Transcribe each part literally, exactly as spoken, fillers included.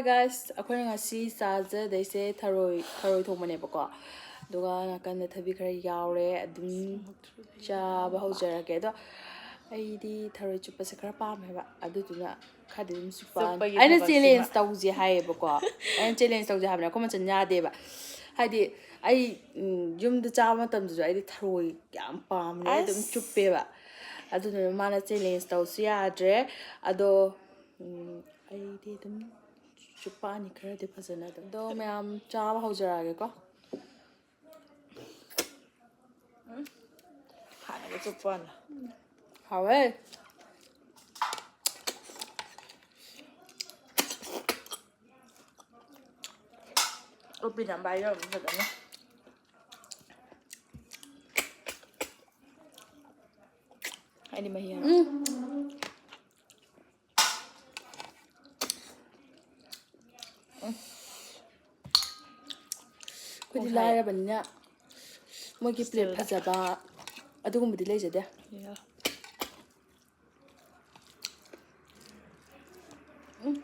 Guys, ꯑꯩꯈꯣꯏꯅ ꯉꯁꯤ ꯆꯥꯖꯗꯣꯏꯁꯦ ꯊꯔꯣꯏ, ꯊꯔꯣꯏ ꯊꯣꯡꯕꯅꯦꯕꯀꯣ꯫ ꯑꯗꯨꯒ ꯅꯥꯀꯟꯗ ꯊꯕꯤ ꯈꯔ ꯌꯥꯎꯔꯦ꯫ ꯑꯗꯨꯝ ꯆꯥꯕ ꯍꯧꯖꯔꯒꯦ꯫ ꯑꯗꯣ ꯑꯩꯗꯤ ꯊꯔꯣꯏ ꯆꯨꯞꯄꯁꯦ ꯈꯔ ꯄꯥꯝꯃꯦꯕ꯫ ꯑꯗꯨꯗꯨꯅ ꯈꯔꯗꯤ ꯑꯗꯨꯝ ꯆꯨꯞꯄꯛꯑꯅꯤ꯫ ꯆꯨꯞꯄꯒꯤ ꯑꯩꯅ ꯊꯕꯛꯁꯤꯃ꯫ Challenge ꯇꯧꯁꯦ ꯍꯥꯏꯌꯦꯕꯀꯣ꯫ ꯑꯩꯅ challenge ꯇꯧꯁꯦ ꯍꯥꯏꯕꯅꯦ꯫ ꯑꯩꯈꯣꯏ ꯃꯆꯟ ꯌꯥꯗꯦꯕ꯫ ꯍꯥꯏꯗꯤ ꯑꯩ, ꯎꯝ, ꯌꯨꯝꯗ ꯆꯥꯕ ꯃꯇꯝꯗꯁꯨ ꯑꯩꯗꯤ ꯊꯔꯣꯏ ꯌꯥꯝ ꯄꯥꯝꯃꯦ꯫ ꯑꯩ ꯑꯗꯨꯝ ꯑꯁ꯫ ꯆꯨꯞꯄꯦꯕ꯫ ꯑꯗꯨꯗꯨꯅ ꯃꯥꯅ challenge ꯇꯧꯁꯨ ꯌꯥꯗ꯭ꯔꯦ꯫ ꯑꯗꯣ, ꯎꯝ, ꯑꯩꯗꯤ ꯑꯗꯨꯝ ꯆꯨꯞꯄꯛꯑꯅꯤ ꯈꯔꯗꯤ ꯐꯖꯅ ꯑꯗꯨꯝ꯫ ꯑꯗꯣ ꯃꯌꯥꯝ ꯆꯥꯕ ꯍꯧꯖꯔꯛꯑꯒꯦꯀꯣ꯫ ꯍꯥꯟꯅꯒ ꯆꯨꯞꯄꯅ꯫ ꯍꯥꯎꯋꯦ꯫ ꯎꯞꯄꯤ ꯅꯝꯕ ꯍꯥꯏꯗꯣ ꯐꯖꯅ꯫ ꯑꯩꯗꯤ ꯃꯍꯤ ꯌꯥꯝ ꯎꯝ꯫ ꯑꯩꯈꯣꯏꯗꯤ ꯂꯥꯏꯔꯕꯅꯤꯅ ꯃꯣꯏꯒꯤ plate ꯐꯖꯕ ꯑꯗꯨꯒꯨꯝꯕꯗꯤ ꯂꯩꯖꯗꯦ꯫ ꯎꯝ,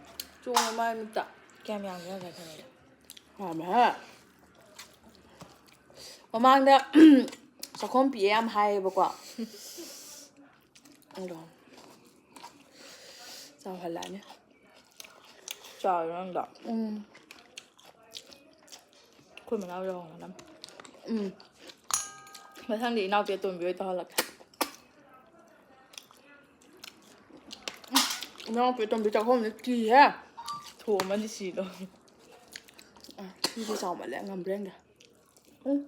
ꯆꯣꯡꯉꯦ ꯃꯥꯏ ꯃꯤꯠꯇ꯫ ꯀꯌꯥꯝ ꯌꯥꯝꯒꯦ ꯌꯦꯡꯉꯨ ꯊꯔꯣꯏꯗꯣ꯫ ꯌꯥꯝꯃꯦꯍꯦ꯫ ꯃꯃꯥꯡꯗ ꯆꯥꯛꯈꯣꯝ ꯄꯤꯛꯑꯦ ꯌꯥꯝ ꯍꯥꯏꯌꯦꯕꯀꯣ꯫ ꯑꯗꯣ ꯆꯥꯎꯍꯜꯂꯛꯑꯅꯤ꯫ ꯆꯥꯎꯔꯦ ꯅꯪꯗꯣ꯫ ꯎꯝ꯫ ꯑꯩꯈꯣꯏ ꯃꯅꯥꯎ ꯌꯥꯎꯍꯧꯒꯗꯝꯅꯤ꯫ ꯎꯝ꯫ ꯃꯊꯪꯗꯤ ꯏꯅꯥꯎꯄꯤ ꯑꯇꯣꯝꯕꯤ ꯑꯣꯏ ꯇꯧꯍꯜꯂꯛꯀꯦ꯫ ꯏꯅꯥꯎꯄꯤ ꯑꯇꯣꯝꯕꯤ ꯆꯥꯛꯈꯣꯝꯁꯦ ꯀꯤꯍꯦ꯫ ꯊꯣꯝꯃꯗꯤ ꯁꯤꯗꯣ꯫ ꯑ, ꯁꯤꯗꯤ ꯆꯥꯎꯃꯜꯂꯦ, ꯉꯝꯕ꯭ꯔꯥ ꯌꯦꯡꯒꯦ꯫ ꯎꯝ꯫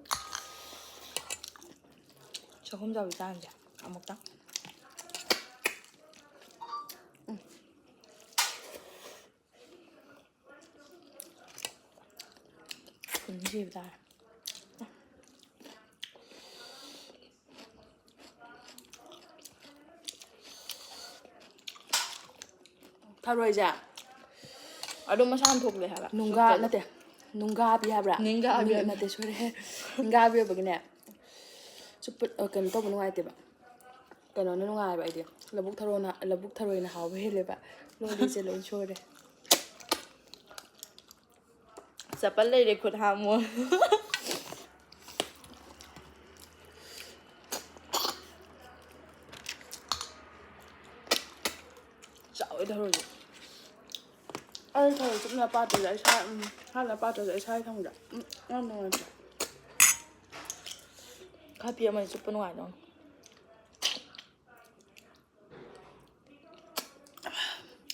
ꯆꯥꯛꯈꯨꯝ ꯆꯥꯎꯕꯤ ꯆꯥꯡꯁꯦ ꯑꯃꯨꯛꯇꯪ꯫ ꯎꯝ꯫ ꯐꯨꯟꯁꯤꯕ ꯇꯥꯔꯦ꯫ ꯊꯔꯣꯏꯁꯦ ꯑꯗꯨꯝ ꯃꯁꯥꯅ ꯊꯣꯛꯂꯛꯑꯦ ꯍꯥꯏꯕ꯫ ꯅꯨꯡꯒꯥ ꯆꯨꯞꯄꯗ꯫ ꯅꯠꯇꯦ, ꯅꯨꯡꯒꯥꯕꯤ ꯍꯥꯏꯕ꯭ꯔꯥ? ꯅꯤꯡꯒꯥꯕꯤ ꯅꯨꯡ-, ꯍꯥꯏꯕ꯫ ꯅꯠꯇꯦ, ꯁꯣꯏꯔꯦ꯫ ꯅꯤꯡꯒꯥꯕꯤ ꯑꯣꯏꯕꯒꯤꯅꯦ, ꯆꯨꯞꯄ, ꯑ, ꯀꯩꯅꯣ ꯇꯧꯕ ꯅꯨꯡꯉꯥꯏꯇꯦꯕ꯫ ꯀꯩꯅꯣꯅ ꯅꯨꯡꯉꯥꯏꯕ ꯑꯩꯗꯤ꯫ ꯂꯧꯕꯨꯛ ꯊꯔꯣꯅ, ꯂꯧꯕꯨꯛ ꯊꯔꯣꯏꯅ ꯍꯥꯎꯕ ꯍꯦꯜꯂꯦꯕ꯫ ꯂꯣꯜꯂꯤꯁꯦ ꯂꯣꯏ ꯁꯣꯏꯔꯦ꯫ ꯆꯄꯜ ꯂꯩꯔꯦ ꯈꯨꯠ ꯍꯥꯝꯃꯣ꯫ ꯆꯥꯎꯋꯦ ꯊꯔꯣꯏꯁꯦ꯫ ꯑꯩ ꯊꯔꯣꯏ ꯆꯨꯞꯅ ꯄꯥꯠꯇ꯭ꯔꯁꯨ ꯑꯩ ꯁꯥ-, ꯎꯝ, ꯍꯥꯟꯅ ꯄꯥꯠꯇ꯭ꯔꯁꯨ ꯑꯩ ꯁꯥꯏ ꯊꯝꯕꯗ꯫ ꯎꯝ, ꯌꯥꯝ ꯅꯨꯡꯉꯥꯏꯇꯦ꯫ ꯈꯔ ꯄꯤꯛꯑꯝꯃꯗꯤ ꯆꯨꯞꯄ ꯅꯨꯡꯉꯥꯏꯗꯧꯅꯤ꯫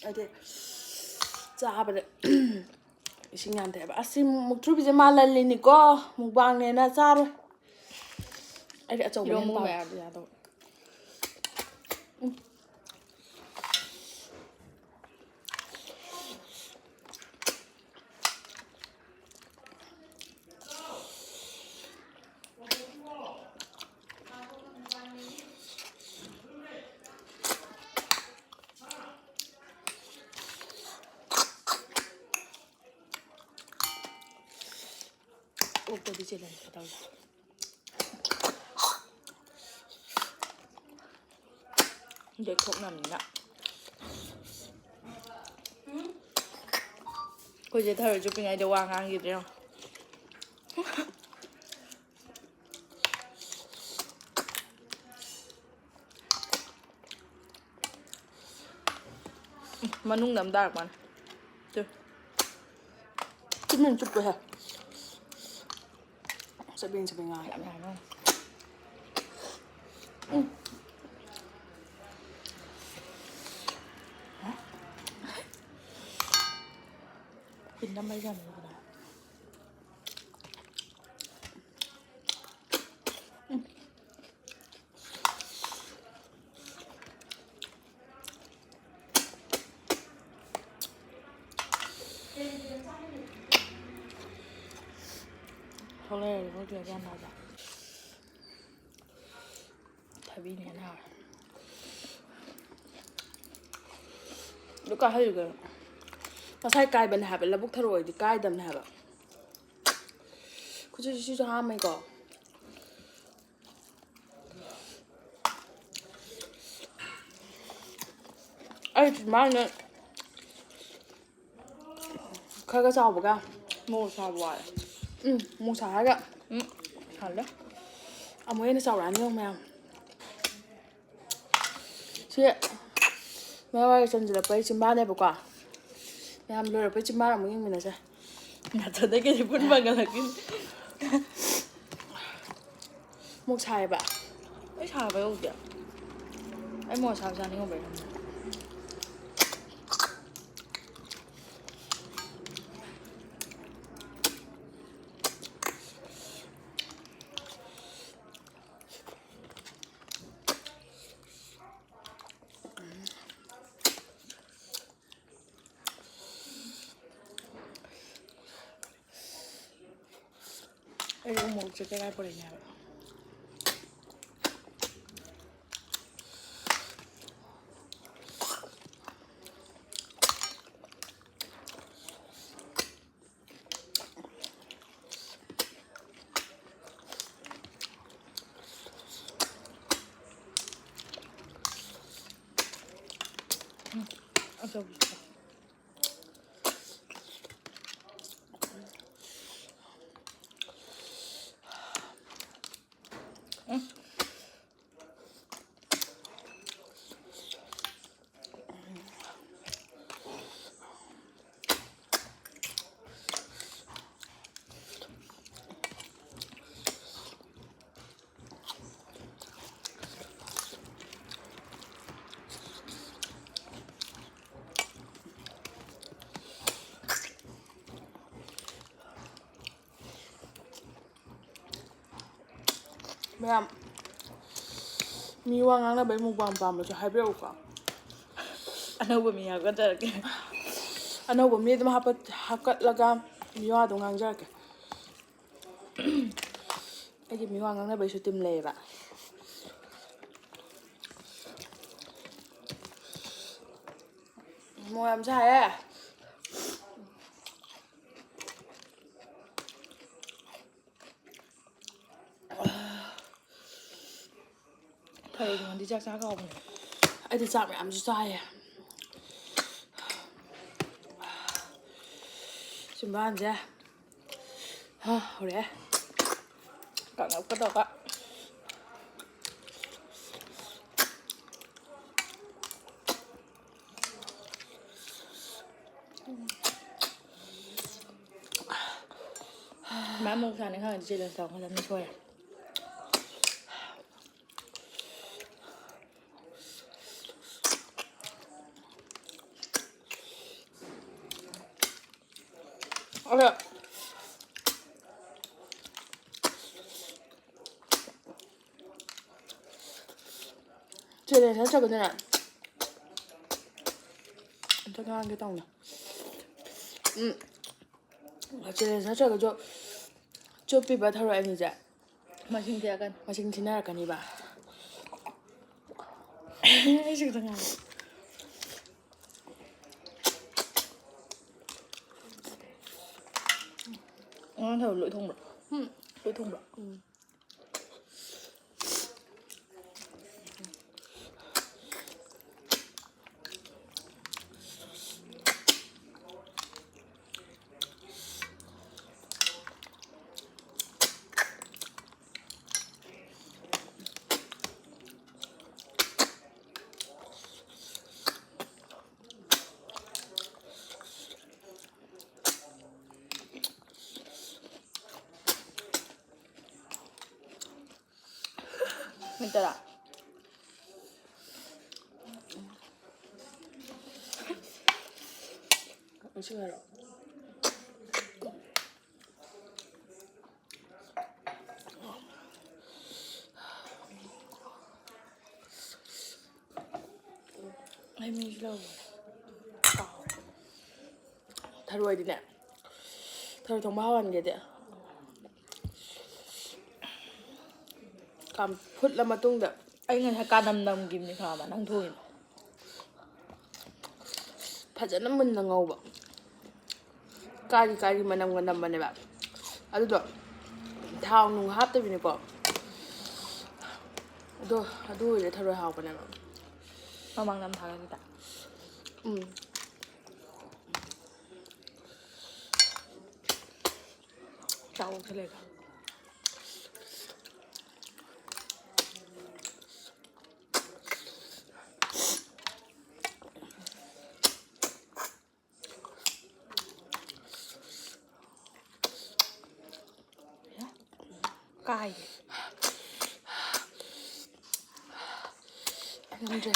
ꯍꯥꯏꯗꯤ ꯆꯥꯕꯗ ꯏꯁꯤꯡ ꯌꯥꯝ ꯊꯛꯑꯦꯕ꯫ ꯑꯁꯤ ꯃꯨꯛꯊ꯭ꯔꯨꯕꯤꯁꯦ ꯃꯥ ꯂꯜꯂꯤꯅꯤꯀꯣ, ꯃꯨꯛꯕꯥꯡꯅꯦꯅ ꯆꯥꯔꯣꯏ꯫ ꯑꯩꯗꯤ ꯑꯆꯧꯕꯅ ꯍꯦꯟꯅ ꯏꯔꯣꯝꯕ ꯄꯥꯝꯃꯦ꯫ ꯃꯌꯥꯝꯗꯤ ꯌꯥꯗꯧꯕ꯫ ꯎꯝ꯫ ꯑꯣꯛꯇꯗꯤ ꯆꯦꯜꯂꯦ ꯇꯧꯔꯤꯁꯦ꯫ ꯌꯩꯊꯣꯛꯅꯕꯅꯤꯅ꯫ ꯑꯩꯈꯣꯏꯁꯦ ꯊꯔꯣꯏ ꯆꯨꯞꯄꯤꯉꯩꯗ ꯋꯥ ꯉꯥꯡꯈꯤꯗ꯭ꯔꯦ ꯌꯦꯡꯉꯣ꯫ ꯃꯅꯨꯡꯗ ꯑꯃ ꯇꯥꯔꯛꯄꯅꯦ꯫ ꯇꯨ꯫ ꯆꯤꯟ ꯆꯨꯞꯄꯦꯍꯦ꯫ ꯆꯕꯦꯡ ꯆꯕꯦꯡ ꯉꯥꯡꯉꯦ꯫ ꯌꯥꯝ ꯌꯥꯝꯃꯦ꯫ ꯎꯝ꯫ ꯄꯤꯟ ꯅꯝꯕꯔ ꯌꯥꯝꯃꯦ꯫ ꯎꯝ꯫ ꯊꯣꯛꯂꯛꯑꯦ, ꯊꯣꯛꯂꯛꯑꯦ, ꯒ꯭ꯌꯥꯟ ꯇꯥꯗꯦ꯫ ꯊꯕꯤꯅ ꯍꯦꯟꯅ ꯍꯥꯎꯔꯦ꯫ ꯑꯗꯨ ꯀꯥꯏ ꯍꯩꯔꯨꯒꯦ? ꯉꯁꯥꯏ ꯀꯥꯏꯕꯅꯦ ꯍꯥꯏꯕ, ꯂꯧꯕꯨꯛ ꯊꯔꯣ ꯑꯣꯏꯗꯤ ꯀꯥꯏꯗꯕꯅꯦ ꯍꯥꯏꯕ꯫ ꯈꯨꯠꯁꯤꯁꯨ ꯁꯤꯁꯨ ꯍꯥꯝꯃꯦꯀꯣ꯫ ꯑꯩ ꯁꯨꯃꯥꯏꯅ ꯈꯔ ꯈꯔ ꯆꯥꯎꯕꯒ ꯃꯣꯔꯣꯛ ꯁꯥꯕ ꯋꯥꯔꯦ꯫ ꯎꯝ, ꯃꯣꯔꯣꯛ ꯁꯥ ꯍꯥꯏꯔꯒ ꯎꯝ, ꯁꯥꯍꯜꯂꯦ꯫ ꯑꯃꯨꯛ ꯍꯦꯟꯅ ꯆꯥꯎꯔꯛꯑꯅꯤ ꯌꯦꯡꯉꯨ ꯃꯌꯥꯝ꯫ ꯁꯤ ꯃꯌꯥꯏ ꯋꯥꯏ ꯆꯟꯁꯤꯜꯂꯛꯄꯩ ꯆꯤꯝꯕꯥꯅꯦꯕꯀꯣ꯫ ꯃꯌꯥꯝ ꯂꯣꯏꯔꯛꯄꯩ ꯆꯤꯝꯕꯥ ꯑꯃꯨꯛ ꯌꯦꯡꯃꯤꯟꯅꯁꯦ꯫ ꯅꯥꯇꯣꯟꯗꯒꯤ ꯄꯨꯟ ꯄꯟꯒꯠꯂꯛꯈꯤꯅꯤ꯫ ꯃꯣꯔꯣꯛ ꯁꯥꯏꯌꯦꯕ꯫ ꯑꯩ ꯁꯥꯕ ꯌꯧꯗꯦ꯫ ꯑꯩ ꯃꯣꯔꯣꯛ ꯁꯥꯕ ꯆꯥꯅꯤꯡꯉꯨꯕꯩ꯫ ꯑꯩ ꯎ ꯃꯣꯔꯣꯛꯁꯦ ꯀꯗꯥꯏ ꯄꯨꯔꯛꯏꯅꯦ ꯍꯥꯏꯕ꯫ ꯃꯌꯥꯝ, ꯃꯤ ꯋꯥ ꯉꯥꯡꯅꯕꯩ ꯃꯨꯛꯕꯥꯡ ꯄꯥꯝꯕꯁꯨ ꯍꯥꯏꯕꯤꯔꯛꯎꯀꯣ꯫ ꯑꯅꯧꯕ ꯃꯤ ꯍꯥꯞꯀꯠꯆꯔꯛꯀꯦ꯫ ꯑꯅꯧꯕ ꯃꯤ ꯑꯗꯨꯝ ꯍꯥꯞꯀꯠ-, ꯍꯥꯞꯀꯠꯂꯒ ꯃꯤ ꯋꯥ ꯑꯗꯨꯝ ꯉꯥꯡꯖꯔꯛꯀꯦ꯫ ꯑꯩꯗꯤ ꯃꯤ ꯋꯥ ꯉꯥꯡꯅꯕꯩꯁꯨ ꯇꯤꯝ ꯂꯩꯌꯦꯕ꯫ ꯃꯣꯔꯣꯛ ꯌꯥꯝ ꯁꯥꯏꯌꯦ꯫ ꯊꯔꯣꯏ ꯊꯣꯡꯉꯗꯤ ꯆꯥꯛ ꯆꯥ ꯀꯥꯎꯕꯅꯦ꯫ ꯑꯩꯗꯤ ꯆꯥꯛ ꯃꯌꯥꯝꯁꯨ ꯆꯥꯏꯌꯦ꯫ ꯆꯤꯝꯕꯥꯟꯁꯦ ꯍꯥ, ꯍꯧꯔꯛꯑꯦ꯫ ꯀꯥꯡꯉꯧꯀ ꯇꯧꯔꯒ꯫ ꯃꯌꯥꯝ ꯃꯣꯔꯣꯛ ꯁꯥꯅꯤ ꯈꯪꯉꯗꯤ ꯆꯦ ꯂꯟꯁꯥ ꯈꯜꯂꯝꯅꯤ ꯁꯣꯏꯔꯦ꯫ ꯑꯗꯣ ꯆꯦꯂꯦꯟꯖ ꯅꯠꯇ꯭ꯔꯒꯅꯅꯦ, ꯑꯝꯇ ꯉꯥꯡꯒꯦ ꯇꯧꯅꯦ꯫ ꯎꯝ, ꯆꯦꯂꯦꯟꯖ ꯅꯠꯇ꯭ꯔꯒꯁꯨ ꯆꯣꯞꯄꯤꯕ ꯊꯧꯔꯣꯏ ꯑꯅꯤꯁꯦ ꯃꯁꯤꯡ ꯊꯤꯔꯛꯀꯅꯤ꯫ ꯃꯁꯤꯡ ꯊꯤꯅꯔꯛꯀꯅꯤꯕ꯫ ꯑꯩꯁꯨ ꯈꯤꯇꯪ ꯉꯥꯡꯒꯦ꯫ ꯑꯉꯥꯡ ꯊꯕꯛ ꯂꯣꯏ ꯊꯣꯡꯕ꯭ꯔꯣ? ꯎꯝ꯫ ꯂꯣꯏ ꯊꯣꯡꯕ꯭ꯔꯣ? ꯎꯝ꯫ ꯃꯤꯅꯤꯠ ꯇꯔꯥ꯫ ꯏꯁꯤꯡ ꯍꯥꯏꯔꯛꯑꯣ꯫ ꯑꯩ ꯃꯤꯁꯨ ꯂꯧꯔꯦ꯫ ꯊꯔꯣꯏꯗꯤꯅꯦ, ꯊꯔꯣꯏ ꯊꯣꯡꯕ ꯍꯥꯎꯍꯟꯒꯦꯗꯤ ꯀꯥꯝ-, ꯐꯨꯠꯂ ꯃꯇꯨꯡꯗ ꯑꯩ ꯉꯁꯥꯏ ꯀꯥꯅꯝ ꯅꯝꯈꯤꯕꯅꯤ ꯈꯪꯉꯕ ꯅꯪ ꯊꯣꯡꯉꯤꯗꯣ꯫ ꯐꯖꯅ ꯃꯨꯟꯅ ꯉꯧꯕ꯫ ꯀꯥꯔꯤ ꯀꯥꯔꯤ ꯃꯅꯝꯒ ꯅꯝꯕꯅꯦꯕ꯫ ꯑꯗꯨꯗꯣ ꯊꯥꯎ ꯅꯨꯡ ꯍꯥꯞꯇꯕꯤꯅꯦꯀꯣ꯫ ꯑꯗꯣ ꯑꯗꯨ ꯑꯣꯏꯔꯦ ꯊꯔꯣꯏ ꯍꯥꯎꯕꯅꯦꯕ꯫ ꯃꯃꯥꯡꯗ ꯑꯃ ꯊꯥꯒꯠꯈꯤꯗ꯫ ꯎꯝ꯫ ꯆꯥꯎꯁꯦ ꯂꯩꯒ꯫ ꯀꯥꯏ꯫ ꯉꯝꯗ꯭ꯔꯦ꯫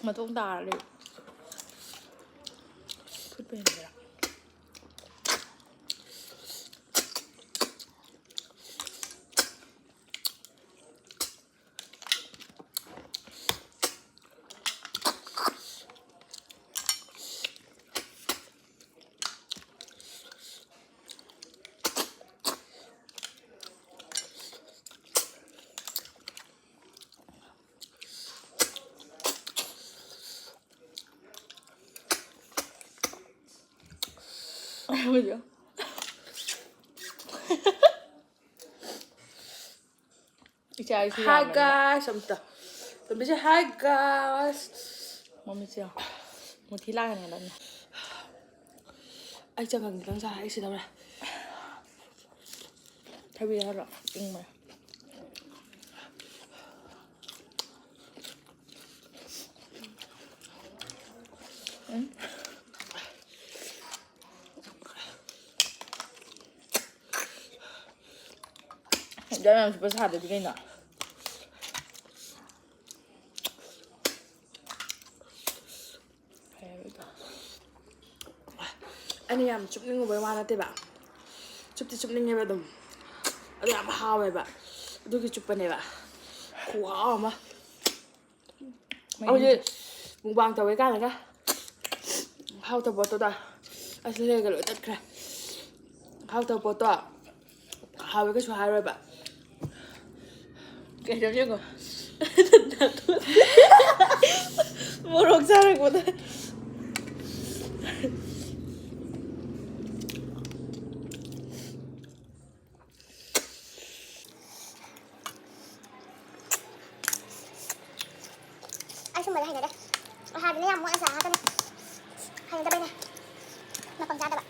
ꯃꯇꯣꯡ ꯇꯥꯔ ꯂꯩ꯫ ꯐꯨꯠꯄ ꯍꯦꯟꯖꯔ꯫ ꯏꯆꯥ ꯏꯁꯨ ꯍꯥꯏ ꯌꯥꯝꯕꯅꯤꯅ꯫ ꯒꯥꯏꯁ ꯑꯝꯇ ꯇꯣꯝꯕꯤꯁꯦ ꯍꯥꯏ ꯒꯥꯏꯁ꯫ ꯃꯃꯤꯠꯁꯦ ꯌꯦꯡꯉꯣ꯫ ꯃꯨꯊꯤ ꯂꯥꯛꯀꯅꯤ ꯍꯟꯗꯛꯅ꯫ ꯑꯩ ꯆꯉꯥꯡ ꯈꯤꯇꯪ ꯆꯥꯔ ꯑꯩ ꯁꯤꯗꯧꯔꯦ꯫ ꯊꯕꯤ ꯍꯥꯏꯔꯣ? ꯏꯪꯕꯅꯦ꯫ ꯎꯝ꯫ ꯌꯥꯝ ꯌꯥꯝ ꯆꯨꯞꯄ ꯁꯥꯗꯗꯤ ꯀꯩꯅꯣ? ꯑꯩꯅ ꯌꯥꯝ ꯆꯨꯞꯅꯤꯡꯉꯨꯕꯩ ꯋꯥ ꯅꯠꯇꯦꯕ, ꯆꯨꯞꯇꯤ ꯆꯨꯞꯅꯤꯡꯉꯦꯕ ꯑꯗꯨꯝ, ꯑꯗꯨ ꯌꯥꯝ ꯍꯥꯎꯋꯦꯕ, ꯑꯗꯨꯒꯤ ꯆꯨꯞꯄꯅꯦꯕ꯫ ꯈꯨꯍꯥꯎ ꯑꯃ꯫ ꯃꯍꯤ꯫ ꯍꯧꯖꯤꯛ ꯃꯨꯛꯕꯥꯡ ꯇꯧꯋꯦ ꯀꯥꯏꯅꯒ ꯍꯥꯎꯇꯕ ꯄꯣꯠꯇꯨꯗ ꯑꯁ ꯂꯩꯔꯒ ꯂꯣꯏ ꯇꯠꯈ꯭ꯔꯦ꯫ ꯍꯥꯎꯇꯕ ꯄꯣꯠꯇꯣ ꯍꯥꯎꯋꯦ ꯀꯩꯁꯨ ꯍꯥꯏꯔꯣꯏꯕ꯫ ꯀꯩꯗꯧ ꯌꯦꯡꯉꯣ꯫ ꯃꯣꯔꯣꯛ ꯆꯥꯔꯛꯄꯗ꯫ ꯁꯨꯝꯕꯗꯤ ꯍꯩꯅꯗꯦ꯫ ꯑꯍꯥꯕꯤꯅ ꯌꯥꯝ ꯃꯣꯠꯅ ꯆꯥꯏ ꯍꯥꯏꯔꯛꯀꯅꯤ꯫ ꯍꯩꯅꯗꯕꯩꯅꯦ꯫ ꯃꯄꯪ ꯆꯥꯗꯕ꯫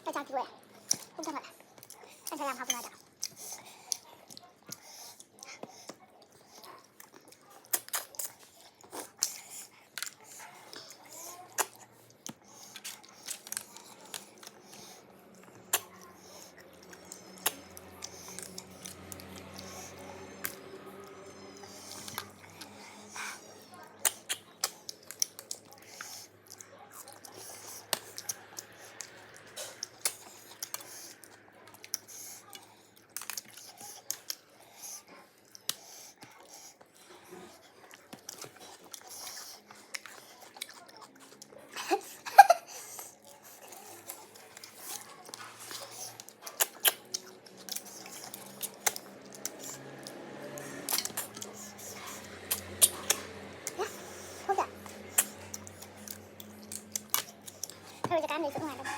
ꯑꯩ ꯆꯥꯛꯇꯤ ꯂꯣꯏꯔꯦ꯫ ꯄꯨꯛ ꯊꯟꯒꯠꯂꯦ꯫ ꯑꯩ ꯉꯁꯥꯏ ꯌꯥꯝ ꯍꯥꯞꯄꯅꯦ ꯑꯗ꯫ ꯊꯔꯣꯏꯁꯦ ꯀꯥꯏꯅ ꯂꯩꯁꯨ ꯅꯨꯡꯉꯥꯏꯕꯅꯦ꯫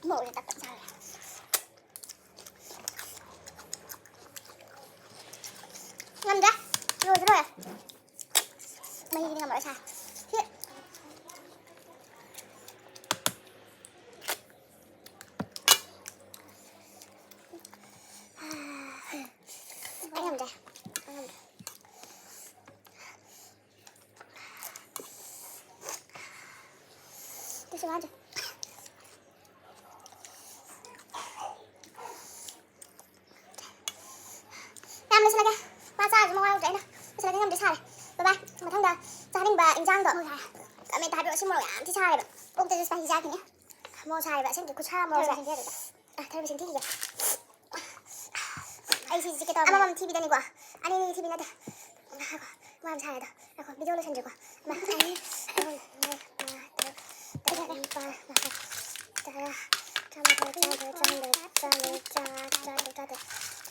ꯃꯣꯔꯣꯛꯁꯦ ꯇꯞ ꯇꯞ ꯆꯥꯔꯦ꯫ ꯉꯝꯗ꯭ꯔꯦ꯫ ꯂꯣꯏꯁꯨ ꯂꯣꯏꯔꯦ꯫ ꯃꯍꯤꯗꯤ ꯉꯝꯃꯔꯣꯏ ꯁꯥꯏ꯫ ꯁꯤ꯫ ꯑꯩ ꯉꯝꯗ꯭ꯔꯦ꯫ ꯑꯩ ꯉꯝꯗ꯭ꯔꯦ꯫ ꯀꯩꯁꯨ ꯀꯥꯏꯗꯦ꯫ ꯌꯥꯝ ꯂꯣꯏꯁꯤꯜꯂꯒꯦ꯫ ꯃꯥ ꯆꯥꯔꯁꯨ ꯃꯋꯥ ꯂꯧꯗ꯭ꯔꯦ ꯑꯩꯅ꯫ ꯂꯣꯏꯁꯤꯜꯂꯒꯦ, ꯉꯝꯗ꯭ꯔꯦ, ꯁꯥꯔꯦ꯫ ꯕꯥꯏ ꯕꯥꯏ꯫ ꯃꯊꯪꯗ ꯆꯥꯅꯤꯡꯕ ꯏꯟꯖꯥꯡꯗꯣ ꯑꯃꯨꯛ ꯍꯥꯏꯔꯦ꯫ ꯀꯃꯦꯟꯇ ꯍꯥꯏꯕꯤꯔꯛꯑꯣ꯫ ꯁꯤ ꯃꯣꯔꯣꯛ ꯌꯥꯝ ꯊꯤ ꯁꯥꯔꯦꯕ꯫ ꯑꯣꯛꯇꯁꯨ ꯁ꯭ꯄꯥꯏꯁꯤ ꯆꯥꯈꯤꯅꯤ꯫ ꯃꯣꯔꯣꯛ ꯁꯥꯔꯦꯕ꯫ ꯑꯁꯦꯡꯀꯤ ꯈꯨꯠꯁꯥ ꯃꯣꯔꯣꯛꯁꯦ꯫ ꯊꯔꯣꯏ ꯁꯦꯝꯕꯤꯔꯒꯦ꯫ ꯑ, ꯊꯔꯣꯏ ꯁꯦꯝꯕꯤꯈꯤꯒꯦ꯫ ꯑꯩ ꯁꯤ ꯆꯤꯛꯀꯦ ꯇꯧꯕꯅꯦ꯫ ꯑꯃꯃꯝ ꯊꯤꯕꯤꯗꯅꯤꯀꯣ꯫ ꯑꯅꯤ ꯑꯅꯤ ꯊꯤꯕꯤ ꯅꯠꯇꯦ꯫ ꯉꯥꯏꯈꯣ꯫ ꯃꯣꯏ ꯌꯥꯝ ꯁꯥꯔꯦ ꯑꯗꯣ꯫ ꯉꯥꯏꯈꯣ, ꯚꯤꯗꯤꯑꯣ ꯂꯣꯏꯁꯟꯗ꯭ꯔꯤꯀꯣ꯫ ꯑꯃ, ꯑꯅꯤ, ꯑꯍꯨꯝ, ꯃꯔꯤ, ꯃꯉꯥ, ꯇꯔꯨꯛ, ꯇꯔꯦꯠ, ꯅꯤꯄꯥꯜ, ꯃꯥꯄꯜ, ꯇꯔꯥ, ꯇꯔꯥꯃꯥꯊꯣꯏ, ꯇꯔꯥꯅꯤꯊꯣꯏ, ꯇꯔꯥꯍꯨꯝꯗꯣꯏ, ꯇꯔꯥꯃꯔꯤ, ꯇꯔꯥꯃꯉꯥ, ꯇꯔꯥꯇꯔꯨꯛ, ꯇꯔꯥꯇꯔꯦꯠ꯫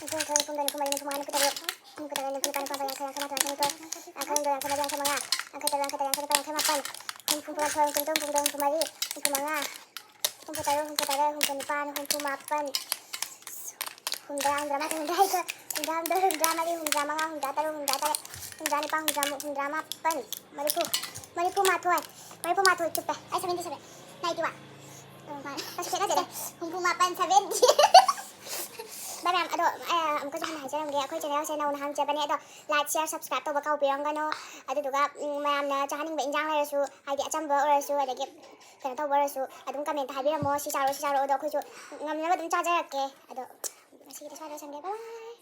ꯅꯤꯐꯨ ꯍꯨꯝꯗꯣꯏ, ꯅꯤꯐꯨ ꯍꯨꯝꯗꯣꯏ, ꯅꯤꯐꯨ ꯃꯉꯥ, ꯅꯤꯐꯨ ꯇꯔꯨꯛ, ꯅꯤꯐꯨ ꯇꯔꯦꯠ, ꯅꯤꯐꯨ ꯅꯤꯄꯥꯜ, ꯅꯤꯐꯨ ꯃꯥꯄꯟ, ꯌꯥꯡꯈꯩ, ꯌꯥꯡꯈꯩ ꯃꯥꯊꯣꯏ, ꯌꯥꯡꯈꯩ ꯅꯤꯊꯣꯏ, ꯌꯥꯡꯈꯩ ꯍꯨꯝꯗꯣꯏ, ꯌꯥꯡꯈꯩ ꯃꯔꯤ, ꯌꯥꯡꯈꯩ ꯃꯉꯥ, ꯌꯥꯡꯈꯩ ꯇꯔꯨꯛ, ꯌꯥꯡꯈꯩ ꯇꯔꯦꯠ, ꯌꯥꯡꯈꯩ ꯅꯤꯄꯥꯜ, ꯌꯥꯡꯈꯩ ꯃꯥꯄꯟ, ꯍꯨꯝꯐꯨ, ꯍꯨꯝꯐꯨ ꯃꯥꯊꯣꯏ, ꯍꯨꯝꯐꯨ ꯇꯔꯨꯛ, ꯍꯨꯝꯐꯨ ꯃꯔꯤ, ꯍꯨꯝꯐꯨ ꯃꯉꯥ, ꯍꯨꯝꯐꯨ ꯇꯔꯨꯛ, ꯍꯨꯝꯐꯨ ꯇꯔꯦꯠ, ꯍꯨꯝꯐꯨ ꯅꯤꯄꯥꯜ, ꯍꯨꯝꯐꯨ ꯃꯥꯄꯟ, ꯍꯨꯝꯗ꯭ꯔꯥ, ꯍꯨꯝꯗ꯭ꯔꯥ ꯃꯥꯊꯣꯏ, ꯍꯨꯝꯗ꯭ꯔꯥ ꯅꯤꯊꯣꯏ, ꯍꯨꯝꯗ꯭ꯔꯥ ꯍꯨꯝꯗꯣꯏ, ꯍꯨꯝꯗ꯭ꯔꯥ ꯃꯔꯤ, ꯍꯨꯝꯗ꯭ꯔꯥ ꯃꯉꯥ, ꯍꯨꯝꯗ꯭ꯔꯥ ꯇꯔꯨꯛ, ꯍꯨꯝꯗ꯭ꯔꯥ ꯇꯔꯦꯠ, ꯍꯨꯝꯗ꯭ꯔꯥ ꯅꯤꯄꯥꯜ, ꯍꯨꯝꯗ꯭ꯔꯥ ꯃꯔꯤꯐꯨ, ꯃꯔꯤꯐꯨ ꯃꯥꯊꯣꯏ, ꯃꯔꯤꯐꯨ ꯃꯥꯊꯣꯏ ꯆꯨꯞꯄꯦ꯫ ꯑꯩ seventy seven, ninety one꯫ ꯎꯝ, ꯃꯥꯅꯦ꯫ ꯀꯩꯁꯨ ꯈꯦꯠꯅꯗꯦꯗ꯫ ꯍꯨꯝꯐꯨ ꯃꯥꯄꯟ, seventy꯫ ꯚꯥꯏ ꯃꯌꯥꯝ, ꯑꯗꯣ, ꯑ, ꯑꯃꯨꯛꯀꯁꯨ ꯍꯟꯅ ꯍꯥꯏꯖꯔꯝꯒꯦ, ꯑꯩꯈꯣꯏ channel ꯁꯦ ꯅꯧꯅ ꯍꯥꯡꯖꯕꯅꯦ, ꯑꯗꯣ like, share, subscribe ꯇꯧꯕ ꯀꯥꯎꯕꯤꯔꯝꯒꯅꯣ꯫ ꯑꯗꯨꯗꯨꯒ, ꯎꯝ, ꯃꯌꯥꯝꯅ ꯆꯥꯍꯟꯅꯤꯡꯕ ꯏꯟꯖꯥꯡ ꯂꯩꯔꯁꯨ, ꯍꯥꯏꯗꯤ ꯑꯆꯝꯕ ꯑꯣꯏꯔꯁꯨ, ꯑꯗꯒꯤ ꯀꯩꯅꯣ ꯇꯧꯕ ꯑꯣꯏꯔꯁꯨ, ꯑꯗꯨꯝ comment ꯇ ꯍꯥꯏꯕꯤꯔꯝꯃꯣ, "ꯁꯤ ꯆꯥꯔꯛꯑꯣ, ꯁꯤ ꯆꯥꯔꯛꯑꯣ"꯫ ꯑꯗꯣ ꯑꯩꯈꯣꯏꯁꯨ ꯉꯝꯅꯕ ꯑꯗꯨꯝ ꯆꯥꯖꯔꯛꯀꯦ꯫ ꯑꯗꯣ ꯉꯁꯤꯒꯤꯗꯤ ꯁ꯭ꯋꯥꯏꯗ ꯂꯣꯏꯁꯟꯒꯦ꯫ Bye꯫